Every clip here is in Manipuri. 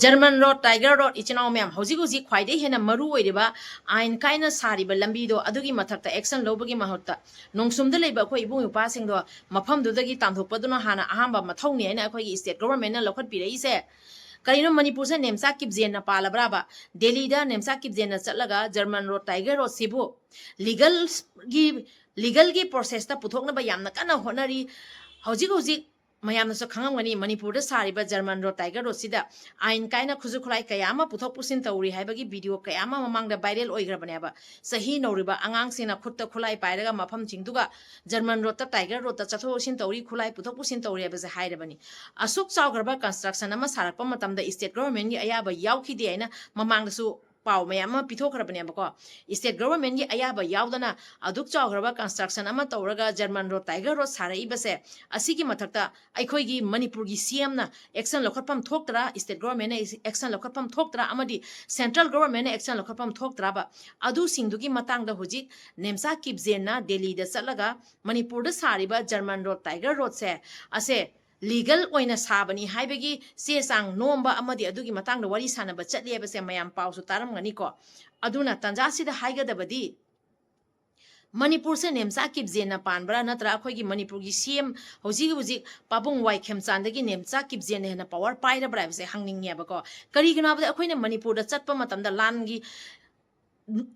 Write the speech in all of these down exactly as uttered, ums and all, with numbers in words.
ꯖꯔꯃꯟ ꯔꯣꯗ, ꯇꯥꯏꯒꯔ ꯔꯣꯗ, ꯏꯆꯤꯟ ꯏꯅꯥꯎ ꯃꯌꯥꯝ, ꯍꯧꯖꯤꯛ ꯍꯧꯖꯤꯛ ꯈ꯭ꯋꯥꯏꯗꯒꯤ ꯍꯦꯟꯅ ꯃꯔꯨ ꯑꯣꯏꯔꯤꯕ ꯑꯥꯏꯟ ꯀꯥꯏꯅ ꯁꯥꯔꯤꯕ ꯂꯝꯕꯤꯗꯣ, ꯑꯗꯨꯒꯤ ꯃꯊꯛꯇ action ꯂꯧꯕꯒꯤ ꯃꯍꯨꯠꯇ ꯅꯣꯡꯁꯨꯝꯗ ꯂꯩꯕ ꯑꯩꯈꯣꯏ ꯏꯕꯨꯡ ꯏꯄ꯭ꯋꯥꯁꯤꯡꯗꯣ ꯃꯐꯝꯗꯨꯗꯒꯤ ꯇꯥꯟꯊꯣꯛꯄꯗꯨꯅ ꯍꯥꯟꯅ ꯑꯍꯥꯟꯕ ꯃꯊꯧꯅꯤ ꯍꯥꯏꯅ ꯑꯩꯈꯣꯏꯒꯤ state government ꯅ ꯂꯧꯈꯠꯄꯤꯔꯛꯏꯁꯦ꯫ ꯀꯔꯤꯅꯣ, ꯃꯅꯤꯄꯨꯔꯁꯦ ꯅꯦꯝꯆꯥ ꯀꯤꯞꯖꯦꯟꯅ ꯄꯥꯜꯂꯕ꯭ꯔꯥꯕ? ꯗꯦꯜꯂꯤꯗ ꯅꯦꯝꯆꯥ ꯀꯤꯞꯖꯦꯟꯅ ꯆꯠꯂꯒ ꯖꯔꯃꯟ ꯔꯣꯗ, ꯇꯥꯏꯒꯔ ꯔꯣꯗꯁꯤꯕꯨ legal ꯒꯤ, legal ꯒꯤ process ꯇ ꯄꯨꯊꯣꯛꯅꯕ ꯌꯥꯝꯅ ꯀꯟꯅ ꯍꯣꯠꯅꯔꯤ꯫ ꯍꯧꯖꯤꯛ ꯍꯧꯖꯤꯛ ꯃꯌꯥꯝꯅꯁꯨ ꯈꯪꯉꯝꯒꯅꯤ, ꯃꯅꯤꯄꯨꯔꯗ ꯁꯥꯔꯤꯕ ꯖꯔꯃꯟ ꯔꯣꯗ, ꯇꯥꯏꯒꯔ ꯔꯣꯗꯁꯤꯗ ꯑꯥꯏꯟ ꯀꯥꯏꯅ ꯈꯨꯠꯁꯨ ꯈꯨꯠꯂꯥꯏ ꯀꯌꯥ ꯑꯃ ꯄꯨꯊꯣꯛ ꯄꯨꯁꯤꯟ ꯇꯧꯔꯤ ꯍꯥꯏꯕꯒꯤ video ꯀꯌꯥ ꯑꯃ ꯃꯃꯥꯡꯗ viral ꯑꯣꯏꯈ꯭ꯔꯕꯅꯦꯕ꯫ ꯆꯍꯤ ꯅꯧꯔꯤꯕ ꯑꯉꯥꯡꯁꯤꯡꯅ ꯈꯨꯠꯇ ꯈꯨꯠꯂꯥꯏ ꯄꯥꯏꯔꯒ ꯃꯐꯝꯁꯤꯡꯗꯨꯒ ꯖꯔꯃꯟ ꯔꯣꯗꯇ, ꯇꯥꯏꯒꯔ ꯔꯣꯗꯇ ꯆꯠꯊꯣꯛ ꯆꯠꯁꯤꯟ ꯇꯧꯔꯤ, ꯈꯨꯠꯂꯥꯏ ꯄꯨꯊꯣꯛ ꯄꯨꯁꯤꯟ ꯇꯧꯔꯤ ꯍꯥꯏꯕꯁꯦ ꯍꯥꯏꯔꯕꯅꯤ꯫ ꯑꯁꯨꯛ ꯆꯥꯎꯈ꯭ꯔꯕ construction ꯑꯃ ꯁꯥꯔꯛꯄ ꯃꯇꯝꯗ state government ꯒꯤ ꯑꯌꯥꯕ ꯌꯥꯎꯈꯤꯗꯦ ꯍꯥꯏꯅ ꯃꯃꯥꯡꯗꯁꯨ ꯄꯥꯎ ꯃꯌꯥꯝ ꯑꯃ ꯄꯤꯊꯣꯛꯈ꯭ꯔꯕꯅꯦꯕꯀꯣ꯫ State government ꯒꯤ ꯑꯌꯥꯕ ꯌꯥꯎꯗꯅ ꯑꯗꯨꯛ ꯆꯥꯎꯈ꯭ꯔꯕ construction ꯑꯃ ꯇꯧꯔꯒ ꯖꯔꯃꯟ ꯔꯣꯗ, ꯇꯥꯏꯒꯔ ꯔꯣꯗ ꯁꯥꯔꯛꯏꯕꯁꯦ, ꯑꯁꯤꯒꯤ ꯃꯊꯛꯇ ꯑꯩꯈꯣꯏꯒꯤ ꯃꯅꯤꯄꯨꯔꯒꯤ C M ꯅ action ꯂꯧꯈꯠꯐꯝ ꯊꯣꯛꯇ꯭ꯔꯥ? State government ꯅ action ꯂꯧꯈꯠꯐꯝ ꯊꯣꯛꯇ꯭ꯔꯥ? ꯑꯃꯗꯤ central government ꯅ action ꯂꯧꯈꯠꯐꯝ ꯊꯣꯛꯇ꯭ꯔꯥꯕ? ꯑꯗꯨꯁꯤꯡꯗꯨꯒꯤ ꯃꯇꯥꯡꯗ ꯍꯧꯖꯤꯛ ꯅꯦꯝꯆꯥ ꯀꯤꯞꯖꯦꯟꯅ ꯗꯦꯜꯂꯤꯗ ꯆꯠꯂꯒ ꯃꯅꯤꯄꯨꯔꯗ ꯁꯥꯔꯤꯕ ꯖꯔꯃꯟ ꯔꯣꯗ, ꯇꯥꯏꯒꯔ ꯔꯣꯗꯁꯦ, ꯑꯁꯦ legal ꯑꯣꯏꯅ ꯁꯥꯕꯅꯤ ꯍꯥꯏꯕꯒꯤ ꯆꯦ ꯆꯥꯡ ꯅꯣꯝꯕ ꯑꯃꯗꯤ ꯑꯗꯨꯒꯤ ꯃꯇꯥꯡꯗ ꯋꯥꯔꯤ ꯁꯥꯟꯅꯕ ꯆꯠꯂꯤ ꯍꯥꯏꯕꯁꯦ ꯃꯌꯥꯝ ꯄꯥꯎꯁꯨ ꯇꯥꯔꯝꯒꯅꯤꯀꯣ꯫ ꯑꯗꯨꯅ ꯇꯥꯟꯖꯥꯁꯤꯗ ꯍꯥꯏꯒꯗꯕꯗꯤ, ꯃꯅꯤꯄꯨꯔꯁꯦ ꯅꯦꯝꯆꯥ ꯀꯤꯞꯖꯦꯟꯅ ꯄꯥꯟꯕ꯭ꯔꯥ, ꯅꯠꯇ꯭ꯔ ꯑꯩꯈꯣꯏꯒꯤ ꯃꯅꯤꯄꯨꯔꯒꯤ C M ꯍꯧꯖꯤꯛ ꯍꯧꯖꯤꯛ ꯄꯥꯕꯨꯡ ꯋꯥꯏꯈꯦꯝꯆꯥꯟꯗꯒꯤ ꯅꯦꯝꯆꯥ ꯀꯤꯞꯖꯦꯟꯅ ꯍꯦꯟꯅ power ꯄꯥꯏꯔꯕ꯭ꯔꯥ ꯍꯥꯏꯕꯁꯦ ꯍꯪꯅꯤꯡꯉꯦꯕꯀꯣ꯫ ꯀꯔꯤꯒꯤꯅꯣ ꯍꯥꯏꯕꯗ ꯑꯩꯈꯣꯏꯅ ꯃꯅꯤꯄꯨꯔꯗ ꯆꯠꯄ ꯃꯇꯝꯗ ꯂꯥꯟꯒꯤ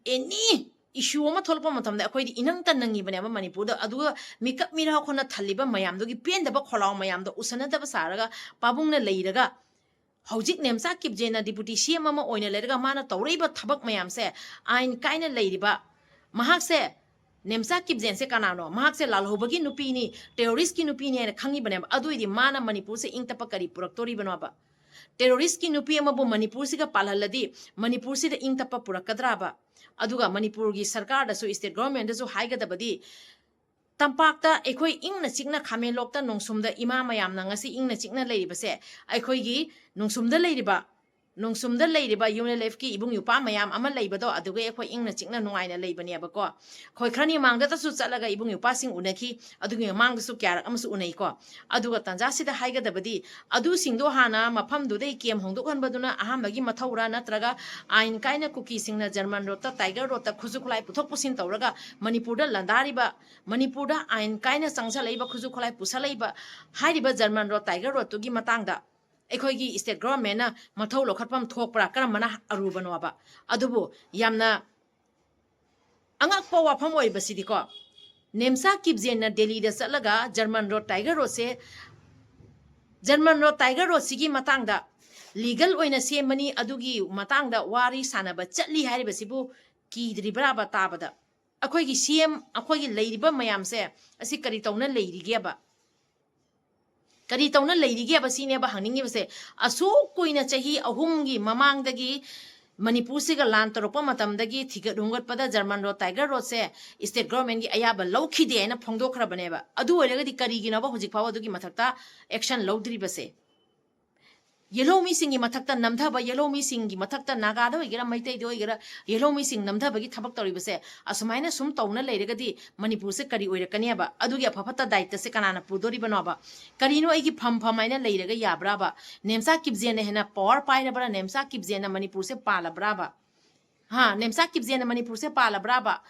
any issue ꯑꯃ ꯊꯣꯛꯂꯛꯄ ꯃꯇꯝꯗ ꯑꯩꯈꯣꯏꯗꯤ ꯏꯅꯪꯇ ꯅꯪꯉꯤꯕꯅꯦꯕ ꯃꯅꯤꯄꯨꯔꯗ꯫ ꯑꯗꯨꯒ ꯃꯤꯀꯞ ꯃꯤꯔꯥꯎ ꯑꯩꯈꯣꯏꯅ ꯊꯜꯂꯤꯕ ꯃꯌꯥꯝꯗꯨꯒꯤ ꯄꯦꯟꯗꯕ ꯈꯣꯜꯂꯥꯎ ꯃꯌꯥꯝꯗꯣ ꯎꯁꯟꯅꯗꯕ ꯁꯥꯔꯒ ꯄꯥꯕꯨꯡꯅ ꯂꯩꯔꯒ ꯍꯧꯖꯤꯛ ꯅꯦꯝꯆꯥ ꯀꯤꯞꯖꯦꯟꯅ deputy C M ꯑꯃ ꯑꯣꯏꯅ ꯂꯩꯔꯒ ꯃꯥꯅ ꯇꯧꯔꯛꯏꯕ ꯊꯕꯛ ꯃꯌꯥꯝꯁꯦ, ꯑꯥꯏꯟ ꯀꯥꯏꯅ ꯂꯩꯔꯤꯕ ꯃꯍꯥꯛꯁꯦ, ꯅꯦꯝꯆꯥ ꯀꯤꯞꯖꯦꯟꯁꯦ ꯀꯅꯥꯅꯣ? ꯃꯍꯥꯛꯁꯦ ꯂꯥꯜꯍꯧꯕꯒꯤ ꯅꯨꯄꯤꯅꯤ, terrorist ꯀꯤ ꯅꯨꯄꯤꯅꯤ ꯍꯥꯏꯅ ꯈꯪꯉꯤꯕꯅꯦꯕ꯫ ꯑꯗꯨ ꯑꯣꯏꯗꯤ ꯃꯥꯅ ꯃꯅꯤꯄꯨꯔꯁꯦ ꯏꯪ ꯇꯞꯄ ꯀꯔꯤ ꯄꯨꯔꯛꯇꯣꯔꯤꯕꯅꯣꯕ? Terrorist ꯀꯤ ꯅꯨꯄꯤ ꯑꯃꯕꯨ ꯃꯅꯤꯄꯨꯔꯁꯤꯒ ꯄꯥꯜꯍꯜꯂꯗꯤ ꯃꯅꯤꯄꯨꯔꯁꯤꯗ ꯏꯪ ꯇꯞꯄ ꯄꯨꯔꯛꯀꯗ꯭ꯔꯥꯕ? ꯑꯗꯨꯒ ꯃꯅꯤꯄꯨꯔꯒꯤ ꯁꯔꯀꯥꯔꯗꯁꯨ, state government ꯗꯁꯨ ꯍꯥꯏꯒꯗꯕꯗꯤ, ꯇꯝꯄꯥꯛꯇ ꯑꯩꯈꯣꯏ ꯏꯪꯅ ꯆꯤꯛꯅ ꯈꯥꯃꯦꯟꯂꯣꯛꯇ ꯅꯣꯡꯁꯨꯝꯗ ꯏꯃꯥ ꯃꯌꯥꯝꯅ ꯉꯁꯤ ꯏꯪꯅ ꯆꯤꯛꯅ ꯂꯩꯔꯤꯕꯁꯦ, ꯑꯩꯈꯣꯏꯒꯤ ꯅꯣꯡꯁꯨꯝꯗ ꯂꯩꯔꯤꯕ ꯅꯣꯡꯁꯨꯝꯗ ꯂꯩꯔꯤꯕ UNLFꯀꯤ ꯏꯕꯨꯡ ꯏꯄ꯭ꯋꯥ ꯃꯌꯥꯝ ꯑꯃ ꯂꯩꯕꯗꯣ, ꯑꯗꯨꯒ ꯑꯩꯈꯣꯏ ꯏꯪꯅ ꯆꯤꯛꯅ ꯅꯨꯡꯉꯥꯏꯅ ꯂꯩꯕꯅꯦꯕꯀꯣ꯫ ꯑꯩꯈꯣꯏ ꯈꯔꯅꯤ ꯃꯥꯡꯗꯇꯁꯨ ꯆꯠꯂꯒ ꯏꯕꯨꯡ ꯏꯄ꯭ꯋꯥꯁꯤꯡ ꯎꯅꯈꯤ, ꯑꯗꯨꯒꯤ ꯃꯃꯥꯡꯗꯁꯨ ꯀꯌꯥꯔꯛ ꯑꯃꯁꯨ ꯎꯅꯩꯀꯣ꯫ ꯑꯗꯨꯒ ꯇꯥꯟꯖꯥꯁꯤꯗ ꯍꯥꯏꯒꯗꯕꯗꯤ, ꯑꯗꯨꯁꯤꯡꯗꯣ ꯍꯥꯟꯅ ꯃꯐꯝꯗꯨꯗꯩ ꯀꯦꯝ ꯍꯣꯡꯗꯣꯛꯍꯟꯕꯗꯨꯅ ꯑꯍꯥꯟꯕꯒꯤ ꯃꯊꯧꯔꯥ, ꯅꯠꯇ꯭ꯔꯒ ꯑꯥꯏꯟ ꯀꯥꯏꯅ ꯀꯨꯀꯤꯁꯤꯡꯅ ꯖꯔꯃꯟ ꯔꯣꯗꯇ, ꯇꯥꯏꯒꯔ ꯔꯣꯗꯇ ꯈꯨꯠꯁꯨ ꯈꯨꯠꯂꯥꯏ ꯄꯨꯊꯣꯛ ꯄꯨꯁꯤꯟ ꯇꯧꯔꯒ ꯃꯅꯤꯄꯨꯔꯗ ꯂꯥꯟꯗꯥꯔꯤꯕ, ꯃꯅꯤꯄꯨꯔꯗ ꯑꯥꯏꯟ ꯀꯥꯏꯅ ꯆꯪꯁꯜꯂꯛꯏꯕ, ꯈꯨꯠꯁꯨ ꯈꯨꯠꯂꯥꯏ ꯄꯨꯁꯜꯂꯛꯏꯕ ꯍꯥꯏꯔꯤꯕ ꯖꯔꯃꯟ ꯔꯣꯗ, ꯇꯥꯏꯒꯔ ꯔꯣꯗꯇꯨꯒꯤ ꯃꯇꯥꯡꯗ ꯑꯩꯈꯣꯏꯒꯤ state governmentꯅ ꯃꯊꯧ ꯂꯧꯈꯠꯐꯝ ꯊꯣꯛꯄ꯭ꯔꯥ? ꯀꯔꯝꯕꯅ ꯑꯔꯨꯕꯅꯣꯕ? ꯑꯗꯨꯕꯨ ꯌꯥꯝꯅ ꯑꯉꯛꯄ ꯋꯥꯐꯝ ꯑꯣꯏꯕꯁꯤꯗꯤꯀꯣ, ꯅꯦꯝꯆꯥ ꯀꯤꯞꯖꯦꯟꯅ ꯗꯦꯜꯂꯤꯗ ꯆꯠꯂꯒ ꯖꯔꯃꯟ ꯔꯣꯗ, ꯇꯥꯏꯒꯔ ꯔꯣꯗꯁꯦ, ꯖꯔꯃꯟ ꯔꯣꯗ, ꯇꯥꯏꯒꯔ ꯔꯣꯗꯁꯤꯒꯤ ꯃꯇꯥꯡꯗ ꯂꯤꯒꯦꯜ ꯑꯣꯏꯅ ꯁꯦꯝꯕꯅꯤ, ꯑꯗꯨꯒꯤ ꯃꯇꯥꯡꯗ ꯋꯥꯔꯤ ꯁꯥꯟꯅꯕ ꯆꯠꯂꯤ ꯍꯥꯏꯔꯤꯕꯁꯤꯕꯨ ꯀꯤꯗ꯭ꯔꯤꯕ꯭ꯔꯥꯕ ꯇꯥꯕꯗ? ꯑꯩꯈꯣꯏꯒꯤ CM, ꯑꯩꯈꯣꯏꯒꯤ ꯂꯩꯔꯤꯕ ꯃꯌꯥꯝꯁꯦ ꯑꯁꯤ ꯀꯔꯤ ꯇꯧꯅ ꯂꯩꯔꯤꯒꯦꯕ? ꯀꯔꯤ ꯇꯧꯅ ꯂꯩꯔꯤꯒꯦꯕ ꯁꯤꯅꯦꯕ ꯍꯪꯅꯤꯡꯉꯤꯕꯁꯦ꯫ ꯑꯁꯨꯛ ꯀꯨꯏꯅ ꯆꯍꯤ ꯑꯍꯨꯝꯒꯤ ꯃꯃꯥꯡꯗꯒꯤ ꯃꯅꯤꯄꯨꯔꯁꯤꯒ ꯂꯥꯟ ꯇꯧꯔꯛꯄ ꯃꯇꯝꯗꯒꯤ ꯊꯤꯒꯠ ꯍꯨꯝꯒꯠꯄꯗ ꯖꯔꯃꯟ ꯔꯣꯗ, ꯇꯥꯏꯒꯔ ꯔꯣꯗꯁꯦ state governmentꯒꯤ ꯑꯌꯥꯕ ꯂꯧꯈꯤꯗꯦ ꯍꯥꯏꯅ ꯐꯣꯡꯗꯣꯛꯈ꯭ꯔꯕꯅꯦꯕ꯫ ꯑꯗꯨ ꯑꯣꯏꯔꯒꯗꯤ ꯀꯔꯤꯒꯤꯅꯣꯕ ꯍꯧꯖꯤꯛ ꯐꯥꯎꯕ ꯑꯗꯨꯒꯤ ꯃꯊꯛꯇ action ꯂꯧꯗ꯭ꯔꯤꯕꯁꯦ? ꯌꯦꯜꯍꯧꯃꯤꯁꯤꯡꯒꯤ ꯃꯊꯛꯇ ꯅꯝꯊꯕ, ꯌꯦꯜꯍꯧꯃꯤꯁꯤꯡꯒꯤ ꯃꯊꯛꯇ, ꯅꯥꯒꯥꯗ ꯑꯣꯏꯒꯦꯔꯥ, ꯃꯩꯇꯩꯗ ꯑꯣꯏꯒꯦꯔꯥ, ꯌꯦꯜꯍꯧꯃꯤꯁꯤꯡ ꯅꯝꯊꯕꯒꯤ ꯊꯕꯛ ꯇꯧꯔꯤꯕꯁꯦ, ꯑꯁꯨꯃꯥꯏꯅ ꯁꯨꯝ ꯇꯧꯅ ꯂꯩꯔꯒꯗꯤ ꯃꯅꯤꯄꯨꯔꯁꯦ ꯀꯔꯤ ꯑꯣꯏꯔꯛꯀꯅꯦꯕ? ꯑꯗꯨꯒꯤ ꯑꯐ ꯐꯠꯇ ꯗꯥꯏꯇꯁꯦ ꯀꯅꯥꯅ ꯄꯨꯗꯣꯔꯤꯕꯅꯣꯕ? ꯀꯔꯤꯅꯣ ꯑꯩꯒꯤ ꯐꯝ ꯐꯝ ꯍꯥꯏꯅ ꯂꯩꯔꯒ ꯌꯥꯕ꯭ꯔꯥꯕ? ꯅꯦꯝꯆꯥ ꯀꯤꯞꯖꯦꯟꯅ ꯍꯦꯟꯅ power ꯄꯥꯏꯔꯕ꯭ꯔꯥ? ꯅꯦꯝꯆꯥ ꯀꯤꯞꯖꯦꯟꯅ ꯃꯅꯤꯄꯨꯔꯁꯦ ꯄꯥꯜꯂꯕ꯭ꯔꯥꯕ? ꯍꯥ, ꯅꯦꯝꯆꯥ ꯀꯤꯞꯖꯦꯟꯅ ꯃꯅꯤꯄꯨꯔꯁꯦ ꯄꯥꯜꯂꯕ꯭ꯔꯥꯕ?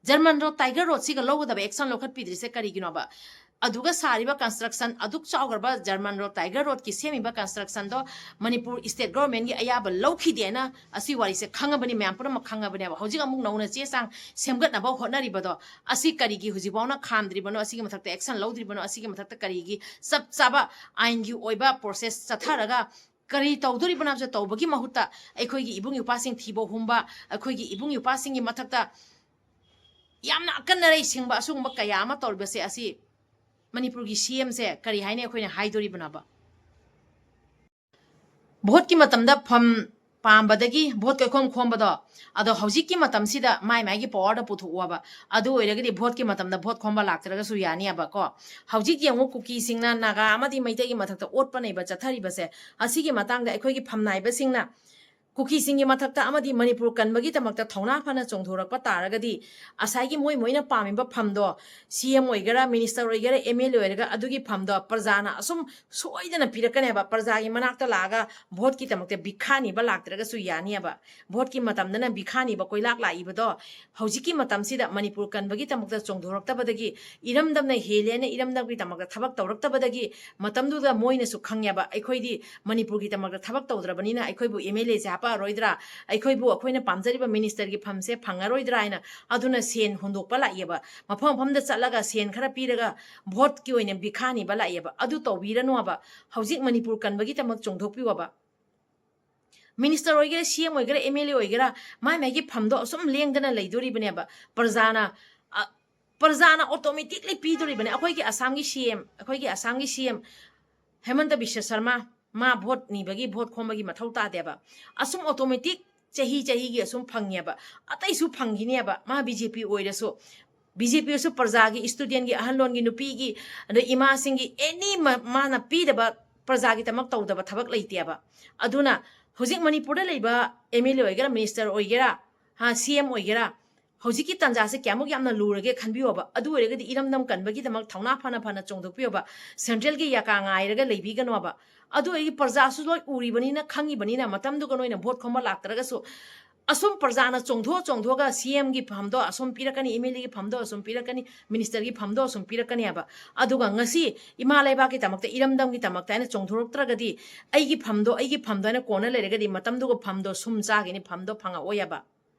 ꯖꯔꯃꯟ ꯔꯣꯗ, ꯇꯥꯏꯒꯔ ꯔꯣꯗꯁꯤꯒ ꯂꯧꯒꯗꯕ action ꯂꯧꯈꯠꯄꯤꯗ꯭ꯔꯤꯁꯦ ꯀꯔꯤꯒꯤꯅꯣꯕ? ꯑꯗꯨꯒ ꯁꯥꯔꯤꯕ construction, ꯑꯗꯨꯛ ꯆꯥꯎꯈ꯭ꯔꯕ ꯖꯔꯃꯟ ꯔꯣꯗ, ꯇꯥꯏꯒꯔ ꯔꯣꯗꯀꯤ ꯁꯦꯝꯃꯤꯕ constructionꯗꯣ ꯃꯅꯤꯄꯨꯔ state governmentꯒꯤ ꯑꯌꯥꯕ ꯂꯧꯈꯤꯗꯦꯅ ꯑꯁꯤ ꯋꯥꯔꯤꯁꯦ ꯈꯪꯉꯕꯅꯤ, ꯃꯌꯥꯝ ꯄꯨꯝꯅꯃꯛ ꯈꯪꯉꯕꯅꯦꯕ꯫ ꯍꯧꯖꯤꯛ ꯑꯃꯨꯛ ꯅꯧꯅ ꯆꯦ ꯆꯥꯡ ꯁꯦꯝꯒꯠꯅꯕ ꯍꯣꯠꯅꯔꯤꯕꯗꯣ, ꯑꯁꯤ ꯀꯔꯤꯒꯤ ꯍꯧꯖꯤꯛꯐꯥꯎꯅ ꯈꯥꯝꯗ꯭ꯔꯤꯕꯅꯣ? ꯑꯁꯤꯒꯤ ꯃꯊꯛꯇ action ꯂꯧꯗ꯭ꯔꯤꯕꯅꯣ? ꯑꯁꯤꯒꯤ ꯃꯊꯛꯇ ꯀꯔꯤꯒꯤ ꯆꯞ ꯆꯥꯕ ꯑꯥꯏꯟꯒꯤ ꯑꯣꯏꯕ process ꯆꯠꯊꯔꯒ ꯀꯔꯤ ꯇꯧꯗꯣꯔꯤꯕꯅꯣ ꯍꯥꯏꯕꯁꯦ ꯇꯧꯕꯒꯤ ꯃꯍꯨꯠꯇ, ꯑꯩꯈꯣꯏꯒꯤ ꯏꯕꯨꯡ ꯏꯄ꯭ꯋꯥꯁꯤꯡ ꯊꯤꯕ ꯍꯨꯝꯕ, ꯑꯩꯈꯣꯏꯒꯤ ꯏꯕꯨꯡ ꯏꯄ꯭ꯋꯥꯁꯤꯡꯒꯤ ꯃꯊꯛꯇ ꯌꯥꯝꯅ ꯑꯀꯟ ꯑꯔꯩ ꯁꯤꯡꯕ ꯑꯁꯤꯒꯨꯝꯕ ꯀꯌꯥ ꯑꯃ ꯇꯧꯔꯤꯕꯁꯦ, ꯑꯁꯤ ꯃꯅꯤꯄꯨꯔꯒꯤ CMꯁꯦ ꯀꯔꯤ ꯍꯥꯏꯅ ꯑꯩꯈꯣꯏꯅ ꯍꯥꯏꯗꯣꯔꯤꯕꯅꯣꯕ? ꯚꯣꯠꯀꯤ ꯃꯇꯝꯗ ꯐꯝ ꯄꯥꯝꯕꯗꯒꯤ ꯚꯣꯠ ꯀꯣꯏꯈꯣꯝ ꯈꯣꯝꯕꯗꯣ, ꯑꯗꯣ ꯍꯧꯖꯤꯛꯀꯤ ꯃꯇꯝꯁꯤꯗ ꯃꯥꯏ ꯃꯥꯏꯒꯤ ꯄꯋꯥꯔꯗ ꯄꯨꯊꯣꯛꯑꯣꯕ꯫ ꯑꯗꯨ ꯑꯣꯏꯔꯒꯗꯤ ꯚꯣꯠꯀꯤ ꯃꯇꯝꯗ ꯚꯣꯠ ꯈꯣꯝꯕ ꯂꯥꯛꯇ꯭ꯔꯒꯁꯨ ꯌꯥꯅꯤꯕꯀꯣ꯫ ꯍꯧꯖꯤꯛ ꯌꯦꯡꯉꯨ, ꯀꯨꯀꯤꯁꯤꯡꯅ ꯅꯥꯒꯥ ꯑꯃꯗꯤ ꯃꯩꯇꯩꯒꯤ ꯃꯊꯛꯇ ꯑꯣꯠꯄ ꯅꯩꯕ ꯆꯠꯊꯔꯤꯕꯁꯦ, ꯑꯁꯤꯒꯤ ꯃꯇꯥꯡꯗ ꯑꯩꯈꯣꯏꯒꯤ ꯐꯝꯅꯥꯏꯕꯁꯤꯡꯅ ꯀꯨꯀꯤꯁꯤꯡꯒꯤ ꯃꯊꯛꯇ ꯑꯃꯗꯤ ꯃꯅꯤꯄꯨꯔ ꯀꯟꯕꯒꯤꯗꯃꯛꯇ ꯊꯧꯅꯥ ꯐꯅ ꯆꯣꯡꯊꯣꯔꯛꯄ ꯇꯥꯔꯒꯗꯤ, ꯉꯁꯥꯏꯒꯤ ꯃꯣꯏ ꯃꯣꯏꯅ ꯄꯥꯝꯃꯤꯕ ꯐꯝꯗꯣ, ꯁꯤ ꯑꯦꯝ ꯑꯣꯏꯒꯦꯔꯥ, ꯃꯤꯅꯤꯁꯇꯔ ꯑꯣꯏꯒꯦꯔꯥ, ꯑꯦꯝ ꯑꯦꯜ ꯑꯦ ꯑꯣꯏꯔꯒ, ꯑꯗꯨꯒꯤ ꯐꯝꯗꯣ ꯄ꯭ꯔꯖꯥꯅ ꯑꯁꯨꯝ ꯁꯣꯏꯗꯅ ꯄꯤꯔꯛꯀꯅꯦꯕ꯫ ꯄ꯭ꯔꯖꯥꯒꯤ ꯃꯅꯥꯛꯇ ꯂꯥꯛꯑꯒ ꯚꯣꯠꯀꯤꯗꯃꯛꯇ ꯚꯤꯈꯥ ꯅꯤꯕ ꯂꯥꯛꯇ꯭ꯔꯒꯁꯨ ꯌꯥꯅꯤꯕ꯫ ꯚꯣꯠꯀꯤ ꯃꯇꯝꯗꯅ ꯚꯤꯈꯥ ꯅꯤꯕ ꯀꯣꯏꯂꯥꯛ ꯂꯥꯛꯏꯕꯗꯣ, ꯍꯧꯖꯤꯛꯀꯤ ꯃꯇꯝꯁꯤꯗ ꯃꯅꯤꯄꯨꯔ ꯀꯟꯕꯒꯤꯗꯃꯛꯇ ꯆꯣꯡꯊꯣꯔꯛꯇꯕꯗꯒꯤ, ꯏꯔꯝꯗꯝꯅ ꯍꯦꯜꯂꯦꯅ ꯏꯔꯝꯗꯝꯒꯤꯗꯃꯛꯇ ꯊꯕꯛ ꯇꯧꯔꯛꯇꯕꯗꯒꯤ, ꯃꯇꯝꯗꯨꯗ ꯃꯣꯏꯅꯁꯨ ꯈꯪꯉꯦꯕ, ꯑꯩꯈꯣꯏꯗꯤ ꯃꯅꯤꯄꯨꯔꯒꯤꯗꯃꯛꯇ ꯊꯕꯛ ꯇꯧꯗ꯭ꯔꯕꯅꯤꯅ ꯑꯩꯈꯣꯏꯕꯨ ꯑꯦꯝ ꯑꯦꯜ ꯑꯦꯁꯦ ꯍꯥꯄꯛꯑꯔꯣꯏꯗ꯭ꯔꯥ, ꯑꯩꯈꯣꯏꯕꯨ ꯑꯩꯈꯣꯏꯅ ꯄꯥꯝꯖꯔꯤꯕ ꯃꯤꯅꯤꯁꯇꯔꯒꯤ ꯐꯝꯁꯦ ꯐꯪꯉꯔꯣꯏꯗ꯭ꯔꯥ ꯍꯥꯏꯅ꯫ ꯑꯗꯨꯅ ꯁꯦꯟ ꯍꯨꯟꯗꯣꯛꯄ ꯂꯥꯛꯑꯦꯕ, ꯃꯐꯝ ꯃꯐꯝꯗ ꯆꯠꯂꯒ ꯁꯦꯟ ꯈꯔ ꯄꯤꯔꯒ ꯚꯣꯠꯀꯤ ꯑꯣꯏꯅ ꯚꯤꯈꯥ ꯅꯤꯕ ꯂꯥꯛꯑꯦꯕ꯫ ꯑꯗꯨ ꯇꯧꯕꯤꯔꯅꯣꯕ꯫ ꯍꯧꯖꯤꯛ ꯃꯅꯤꯄꯨꯔ ꯀꯟꯕꯒꯤꯗꯃꯛ ꯆꯣꯡꯊꯣꯛꯄꯤꯌꯣꯕ꯫ ꯃꯤꯅꯤꯁꯇꯔ ꯑꯣꯏꯒꯦꯔꯥ, ꯁꯤ ꯑꯦꯝ ꯑꯣꯏꯒꯦꯔꯥ, ꯑꯦꯝ ꯑꯦꯜ ꯑꯦ ꯑꯣꯏꯒꯦꯔꯥ, ꯃꯥꯏ ꯃꯥꯏꯒꯤ ꯐꯝꯗꯣ ꯑꯁꯨꯝ ꯂꯦꯡꯗꯅ ꯂꯩꯗꯣꯔꯤꯕꯅꯦꯕ꯫ ꯄ꯭ꯔꯖꯥꯅ, ꯑ, ꯄ꯭ꯔꯖꯥꯅ ꯑꯣꯇꯣꯃꯦꯇꯤꯛꯂꯤ ꯄꯤꯗꯣꯔꯤꯕꯅꯦ꯫ ꯑꯩꯈꯣꯏꯒꯤ ꯑꯁꯥꯝꯒꯤ ꯁꯤ ꯑꯦꯝ, ꯑꯩꯈꯣꯏꯒꯤ ꯑꯁꯥꯝꯒꯤ ꯁꯤ ꯑꯦꯝ ꯍꯦꯃꯟꯇ ꯕꯤꯁ꯭ꯋ ꯁꯔꯃ, ꯃꯥ ꯚꯣꯠ ꯅꯤꯕꯒꯤ, ꯚꯣꯠ ꯈꯣꯝꯕꯒꯤ ꯃꯊꯧ ꯇꯥꯗꯦꯕ꯫ ꯑꯁꯨꯝ ꯑꯣꯇꯣꯃꯦꯇꯤꯛ ꯆꯍꯤ ꯆꯍꯤꯒꯤ ꯑꯁꯨꯝ ꯐꯪꯉꯦꯕ꯫ ꯑꯇꯩꯁꯨ ꯐꯪꯈꯤꯅꯦꯕ, ꯃꯥ ꯕꯤ ꯖꯦ ꯄꯤ ꯑꯣꯏꯔꯁꯨ꯫ ꯕꯤ ꯖꯦ ꯄꯤ ꯑꯣꯏꯔꯁꯨ ꯄ꯭ꯔꯖꯥꯒꯤ, ꯏꯁꯇꯨꯗꯦꯟꯒꯤ, ꯑꯍꯜꯂꯣꯟꯒꯤ, ꯅꯨꯄꯤꯒꯤ, ꯑꯗꯩ ꯏꯃꯥꯁꯤꯡꯒꯤ, ꯑꯦꯅꯤ ꯃꯥꯅ ꯄꯤꯗꯕ, ꯄ꯭ꯔꯖꯥꯒꯤꯗꯃꯛ ꯇꯧꯗꯕ ꯊꯕꯛ ꯂꯩꯇꯦꯕ꯫ ꯑꯗꯨꯅ ꯍꯧꯖꯤꯛ ꯃꯅꯤꯄꯨꯔꯗ ꯂꯩꯕ ꯑꯦꯝ ꯑꯦꯜ ꯑꯦ ꯑꯣꯏꯒꯦꯔꯥ, ꯃꯤꯅꯤꯁꯇꯔ ꯑꯣꯏꯒꯦꯔꯥ, ꯍꯥ, ꯁꯤ ꯑꯦꯝ ꯑꯣꯏꯒꯦꯔꯥ, ꯍꯧꯖꯤꯛꯀꯤ ꯇꯥꯟꯖꯥꯁꯦ ꯀꯌꯥꯃꯨꯛ ꯌꯥꯝꯅ ꯂꯨꯔꯒꯦ ꯈꯟꯕꯤꯌꯣꯕ꯫ ꯑꯗꯨ ꯑꯣꯏꯔꯒꯗꯤ ꯏꯔꯝꯗꯝ ꯀꯟꯕꯒꯤꯗꯃꯛ ꯊꯧꯅꯥ ꯐꯅ ꯐꯅ ꯆꯣꯡꯊꯣꯛꯄꯤꯌꯣꯕ꯫ ꯁꯦꯟꯇ꯭ꯔꯦꯜꯒꯤ ꯌꯥꯀꯥ ꯉꯥꯏꯔꯒ ꯂꯩꯕꯤꯒꯅꯣꯕ꯫ ꯑꯗꯨ ꯑꯩꯒꯤ ꯄ꯭ꯔꯖꯥꯁꯨ ꯂꯣꯏ ꯎꯔꯤꯕꯅꯤꯅ, ꯈꯪꯉꯤꯕꯅꯤꯅ, ꯃꯇꯝꯗꯨꯒ ꯅꯣꯏꯅ ꯚꯣꯠ ꯈꯣꯝꯕ ꯂꯥꯛꯇ꯭ꯔꯒꯁꯨ, ꯑꯁꯨꯝ ꯄ꯭ꯔꯖꯥꯅ ꯆꯣꯡꯊꯣꯛ ꯆꯣꯡꯊꯣꯛꯑꯒ ꯁꯤ ꯑꯦꯝꯒꯤ ꯐꯝꯗꯣ ꯑꯁꯨꯝ ꯄꯤꯔꯛꯀꯅꯤ, ꯑꯦꯝ ꯑꯦꯜ ꯑꯦꯒꯤ ꯐꯝꯗꯣ ꯑꯁꯨꯝ ꯄꯤꯔꯛꯀꯅꯤ, ꯃꯤꯅꯤꯁꯇꯔꯒꯤ ꯐꯝꯗꯣ ꯑꯁꯨꯝ ꯄꯤꯔꯛꯀꯅꯤ ꯍꯥꯏꯕ꯫ ꯑꯗꯨꯒ ꯉꯁꯤ ꯏꯃꯥ ꯂꯩꯕꯥꯛꯀꯤꯗꯃꯛꯇ, ꯏꯔꯝꯗꯝꯒꯤꯗꯃꯛꯇ ꯍꯥꯏꯅ ꯆꯣꯡꯊꯣꯔꯛꯇ꯭ꯔꯒꯗꯤ, ꯑꯩꯒꯤ ꯐꯝꯗꯣ, ꯑꯩꯒꯤ ꯐꯝꯗꯣ ꯍꯥꯏꯅ ꯀꯣꯟꯅ ꯂꯩꯔꯒꯗꯤ, ꯃꯇꯝꯗꯨꯒ ꯐꯝꯗꯣ ꯁꯨꯝ ꯆꯥꯈꯤꯅꯤ, ꯐꯝꯗꯣ ꯐꯪꯉꯛꯑꯣꯏ ꯍꯥꯏꯕ꯫